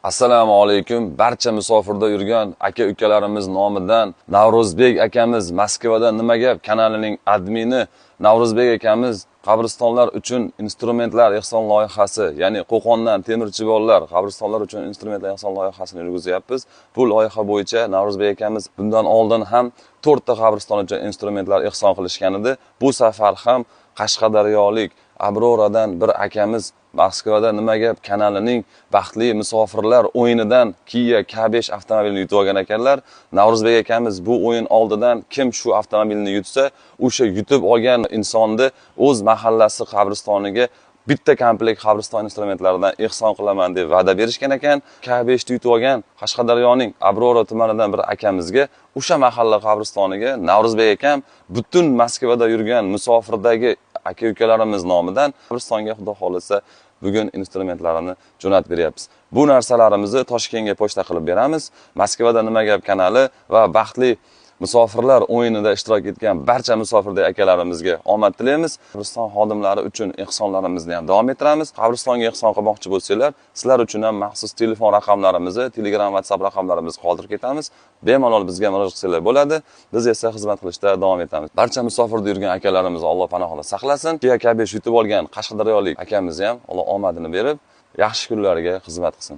Assalomu alaykum barcha musofirda yurgan aka ukalarimiz nomidan Navro'zbek akamiz, Moskvada nima gap kanalining admini Navro'zbek akamiz qabristonlar uchun instrumentlar ehson loyihasi, ya'ni Qo'qondan temirchi bolalar qabristonlar uchun instrumentlar ehson loyihasini yurgizyapmiz. Bu loyiha bo'yicha Navro'zbek akamiz bundan oldin ham 4 ta qabriston uchun instrumentlar ehson qilishgan edi. Bu safar ham Qashqadaryolik Abroradan bir akamiz Moskvada nima gap kanalining baxtli musofirlar o'yinidan Kia K5 avtomobilini yutib olgan ekanlar. Navro'zbek akamiz bu o'yin oldidan kim shu avtomobilni yutsa, o'sha yutib olgan insonni o'z mahallasi qabristoniga bitta komplekt qabriston instrumentlaridan ehson qilaman deb va'da berishgan ekan. K5 ni yutib olgan Qashqadaryoning Abrora tumanidan bir akamizga o'sha mahalla qabristoniga Navro'zbek akam butun Moskvada yurgan musofirdagi aka ukalarimiz nomidan qabristonga xudo xohlasa bugun instrumentlarini jo'natib beryapmiz. Bu narsalarimizni Toshkentga pochta qilib beramiz. Moskvada nima gap kanali va baxtli musofirlar o'yinida ishtirok etgan barcha musofirdagi akalarimizga omad tilaymiz. Qabriston xodimlari uchun ehsonlarimizni ham davom ettiramiz. Qabristonga ehson qilmoqchi bo'lsanglar, sizlar uchun ham maxsus telefon raqamlarimizni, Telegram, WhatsApp raqamlarimizni qoldirib ketamiz. Bemalol bizga murojaat qilsanglar bo'ladi. Biz esa xizmat qilishda davom etamiz. Barcha musofirda yurgan akalarimizni Alloh panohida saqlasin. Kia K5 yutib olgan Qashqadaryolik akamizni ham Alloh omadini berib, yaxshi kunlarga xizmat qilsin.